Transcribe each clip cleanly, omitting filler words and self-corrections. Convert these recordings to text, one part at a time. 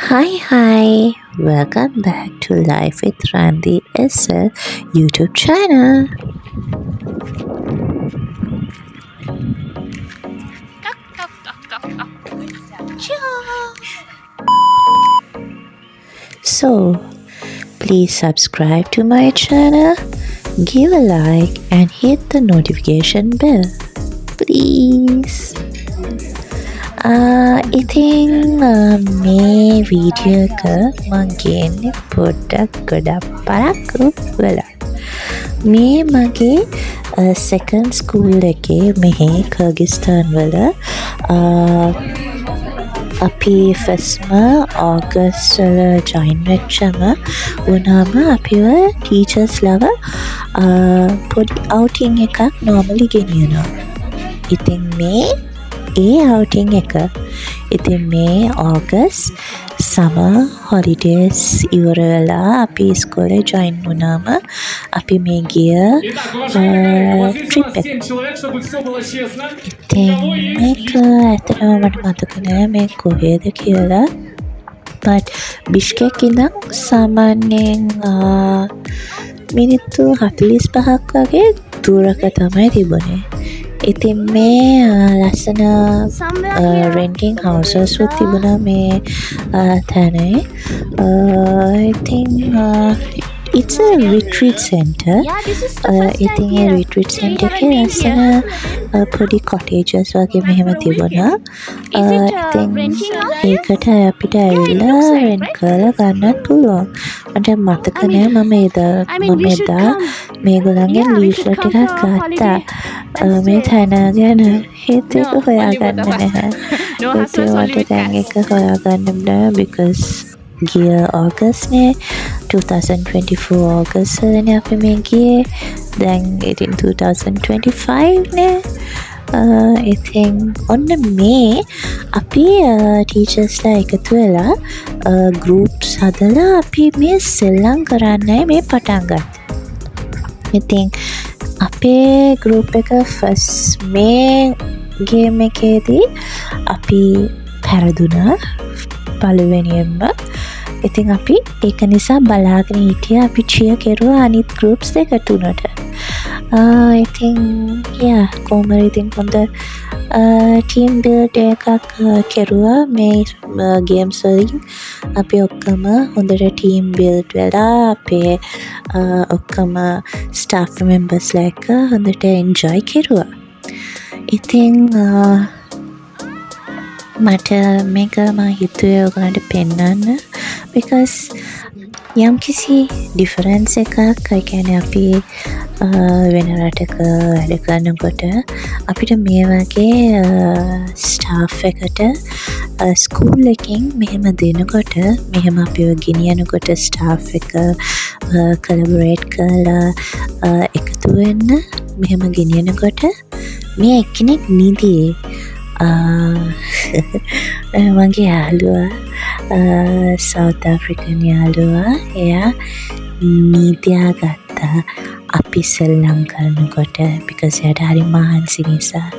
Hi hi, welcome back to Life with Randy SL YouTube channel. So, please subscribe to my channel, give a like and hit the notification bell. Please. ඉතින් මේ video එක මං ගේන්නේ පොඩ්ඩක් ගොඩක් පරක්කු වෙලා. මේ මගේ සෙකන්ඩ් ස්කූල් එකේ මෙහි කිර්ගිස්තාන් වල අපි ෆස්ට්ම ඕගස්ට් වල ජොයින් වෙච්චම වුණාම අපිව ටීචර්ස් ලව පොඩි අවුටින් එකක් නෝමලි ගෙනියනවා. ඉතින් මේ ඒ අවුටින් එක. ඉතින් මේ ඕගස්ට් සමර් හොලිඩේස් ඉවර වෙලා අපි ඉස්කෝලේ ජොයින් වුණාම අපි මේ ගිය ට්‍රිප් එක. ඉතින් මේක ඇත්තටම මට මතක නෑ මේ කොහේද කියලා. බට් බිෂ්කෙක් ඉඳන් සාමාන්‍යයෙන් මිනිත්තු 45ක් වගේ දුරක තමයි තිබුණේ. ඉතින් මේ ලස්සන රෙන්ටිං හවුසස් උත් තිබුණා මේ තැනේ. ඉතින් it's a retreat center. Yeah, this is the first time ඉතින් ඒ here. retreat We center haven't එකේ been ලස්සන here. පොඩි කොටේජස් වගේ මෙහෙම තිබුණා. Is it a ඉතින් renting house? ඒකට අපිට Yeah, it ඇවිල්ලා looks like, rent right? කරලා ගන්නත් පුළුවන්. මට මතක I mean, නෑ මම එදා I mean, මම we should එදා come. මේගොල්ලන්ගෙන් Yeah, we should leaflet come එකක් for a ගත්තා. holiday and මේ stay. තැන ගැන ඒත් ඒක No, only both හොයාගන්න of us. නැහැ. No ඉතින් hassles, only මට with දැන් cats. ඒක හොයාගන්න බෑ because ගිය ඕගස්ට් නේ, 2024 ඕගස්ට් වලනේ අපි මේ ගියේ. දැන් ඉතින් 2025 නේ. ඉතින් ඔන්න මේ අපි ටීචර්ස්ලා එකතු වෙලා ගෲප්ස් හදලා අපි මේ සෙල්ලම් කරන්නයි මේ පටන් ගත්තේ. ඉතින් අපේ ගෲප් එක ෆස්ට් මේ ගේම් එකේදී අපි පැරදුනා පළවෙනියෙන්ම. ඉතින් අපි ඒක නිසා බලාගෙන හිටියා, අපි චියර් කෙරුවා අනිත් ගෲප්ස් දෙක තුනට. ඉතින් කොහොම හරි ඉතින් හොඳ ටීම් බිල්ඩ් එකක් කෙරුවා මේ ගේම්ස් වලින්. අපි ඔක්කොම හොඳට ටීම් බිල්ඩ් වෙලා අපේ ඔක්කොම ස්ටාෆ් මෙම්බර්ස්ලා එක්ක හොඳට එන්ජොයි කෙරුවා. ඉතින් මට මේක මං හිතුවේ ඔයගලන්ට පෙන්වන්න because යම්කිසි ඩිෆරන්ස් එකක්, ඒ කියන්නේ අපි වෙන රටක වැඩ කරනකොට අපිට මේ වගේ ස්ටාෆ් එකට ස්කූල් එකෙන් මෙහෙම දෙනකොට, මෙහෙම අපිව ගෙනියනකොට ස්ටාෆ් එක කොලැබොරේට් කරලා එකතු වෙන්න මෙහෙම ගෙනියනකොට මේ එක්කෙනෙක් නිදියේ. මගේ යාළුවා, සවුත් ඇෆ්‍රිකන් යාළුවා, එයා නිදාගත්තා අපි සෙල්ලම් කරනකොට because එයාට හරි මහන්සි නිසා.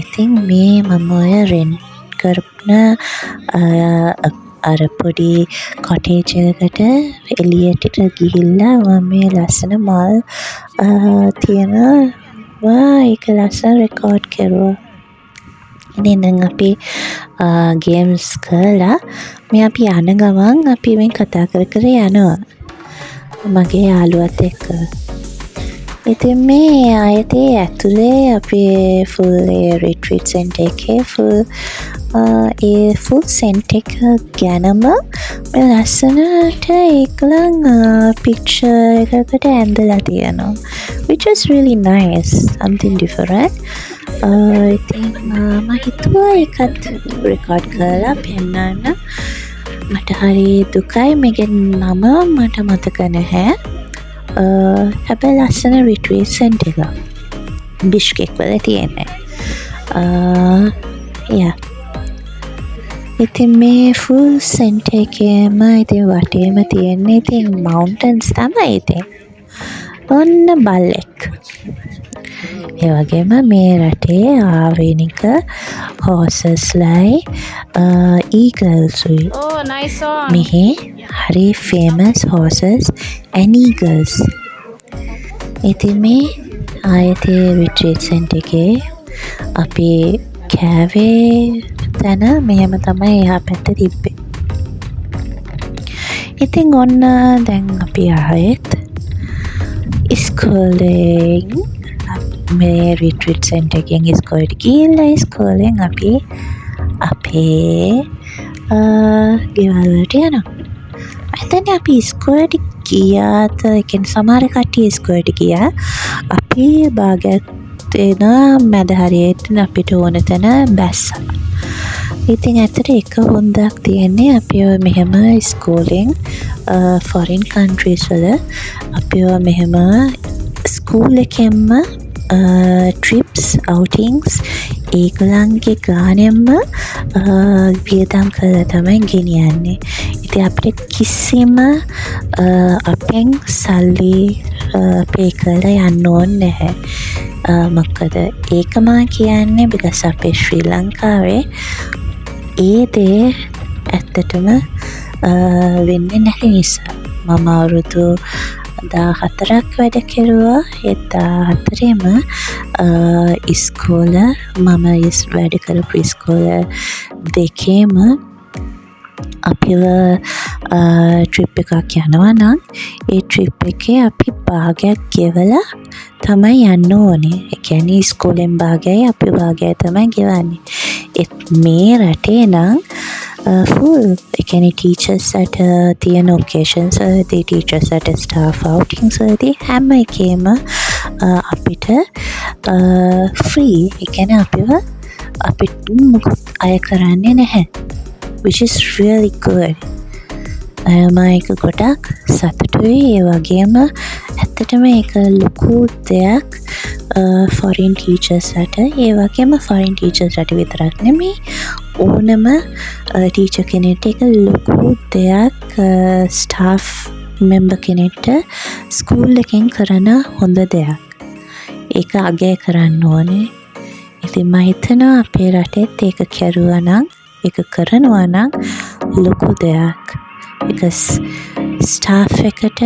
ඉතින් මේ මම ඔය රෙන්ට් කරන අර පොඩි කොටේජ් එකකට එළියට ගිහිල්ලා මම මේ ලස්සන මල් තියෙනවා ඒක ලස්සන රෙකෝඩ් කෙරුවා. ඉතින් දැන් අපි ගේම්ස් කරලා මේ අපි යන ගමන් අපි මේ කතා කර කර යනවා මගේ යාළුවත් එක්ක. ඉතින් මේ ආයෙත් ඒ ඇතුලේ අපේ ෆුල් ඒ රිට්‍රීට් සෙන්ටර් එකේ ෆුල් ඒ ෆුල් සෙන්ටර් එක ගැනම මේ ලස්සනට ඒගොල්ලන් පික්චර් එකකට ඇඳලා තියෙනවා, which is really nice, something different. ඉතින් මම හිතුවා ඒකත් රෙකෝඩ් කරලා පෙන්නන්න. මට හරි දුකයි මේකේ නම මට මතක නැහැ. හැබැයි ලස්සන රිට්‍රීට් සෙන්ටර් එකක් බිෂ්කෙක් වල තියෙන්නේ. ඉතින් මේ ෆුල් සෙන්ටර් එකේම ඉතින් වටේම තියෙන්නේ ඉතින් මවුන්ටන්ස් තමයි ඉතින්. ඔන්න බල්ලෙක්. ඒ වගේම මේ රටේ ආවේනික හෝසස්ලයි ඊගල්සුයි. Oh, nice song. මෙහි හරි ෆේමස් හෝසස් ඇන්ඩ් ඊගල්ස්. ඉතින් මේ ආයතේ රිට්‍රීට් සෙන්ටර් එකේ අපි කෑවේ තැන මෙහෙම තමයි එහා පැත්තේ තිබ්බේ. ඉතින් ඔන්න දැන් අපි ආයෙත් ඉස්කෝලෙන්, මේ රිට්‍රීට් සෙන්ටර් එකෙන් ඉස්කෝලේට ගිහිල්ලා, ඉස්කෝලෙන් අපි අපේ ගෙවල් වලට යනවා. මං හිතන්නේ අපි ඉස්කෝලේට ගියාද, ඒ කියන්නේ සමහර කට්ටිය ඉස්කෝලේට ගියා. අපි භාගයක් වෙන මැද හරියට අපිට ඕන තැන බැස්සා. ඉතින් ඇත්තට එක හොඳක් තියෙන්නේ අපිව මෙහෙම ඉස්කෝලෙන් ෆොරින් කන්ට්‍රීස් වල අපිව මෙහෙම ස්කූල් එකෙන්ම ට්‍රිප්ස්, අවුටින්ග්ස් ඒගොල්ලන්ගේ ගානෙන්ම වියදම් කරලා තමයි ගෙනියන්නේ. ඉතින් අපිට කිසිම අපෙන් සල්ලි පේ කරලා යන්න ඕනේ නැහැ. මොකද ඒක මං කියන්නේ බිකස් අපේ ශ්‍රී ලංකාවේ ඒ දේ ඇත්තටම වෙන්නේ නැති නිසා. මම අවුරුදු 14ක් වැඩ කෙරුවා. ඒ 14ම ඉස්කෝල, මම වැඩ කරපු ඉස්කෝල දෙකේම අපිව ට්‍රිප් එකක් යනවා නම් ඒ ට්‍රිප් එකේ අපි භාගයක් ගෙවලා තමයි යන්න ඕනේ. ඒ කියන්නේ ඉස්කෝලෙන් භාගයයි අපි භාගයයි තමයි ගෙවන්නේ. ඒත් මේ රටේ නම් ෆුල්. ඒ කියන්නේ ටීචර්ස්ලට තියෙන ඔකේෂන්ස් වලදී, ටීචර්ස්ලට ස්ටාෆ් අවුටින්ග්ස් වලදී හැම එකේම අපිට ෆ්‍රී. ඒ කියන්නේ අපිව අපිට මුකුත් අය කරන්නේ නැහැ. Which is really good. මම ඒක ගොඩක් සතුටුයි. ඒ වගේම ඇත්තටම ඒක ලොකු දෙයක් ෆොරින් ටීචර්ස්ලට. ඒ වගේම ෆොරින් ටීචර්ස්ලට විතරක් නෙමෙයි, ඕනම ටීචර් කෙනෙක්ට ඒක ලොකු දෙයක්, ස්ටාෆ් මෙම්බර් කෙනෙක්ට ස්කූල් එකෙන් කරන හොඳ දෙයක්. ඒක අගය කරන්න ඕනේ. ඉතින් මං හිතනවා අපේ රටෙත් ඒක කෙරුවා නම්, ඒක කරනවා නම් ලොකු දෙයක්. බිකස් ස්ටාෆ් එකට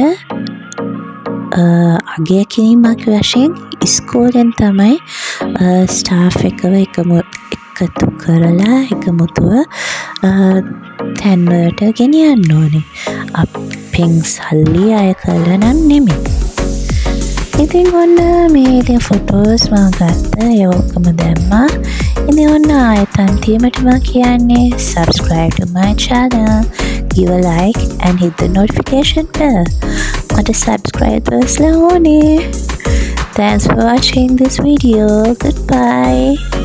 අගය කිරීමක් වශයෙන් ඉස්කෝලෙන් තමයි ස්ටාෆ් එකව එකතු කරලා එකමුතුව තැන්වලට ගෙනියන්න ඕනේ. අපෙන් සල්ලි අය කරලා නම් නෙමෙයි. ඉතින් ඔන්න මේ ඉතින් ෆොටෝස් මම ගත්තා. ඒ ඔක්කොම දැම්මා. ඉතින් ඔන්න ආයෙත් අන්තිමට මං කියන්නේ subscribe to my channel, give a like and hit the notification bell. මට subscribers ලා ඕනේ. Thanks for watching this video. Goodbye.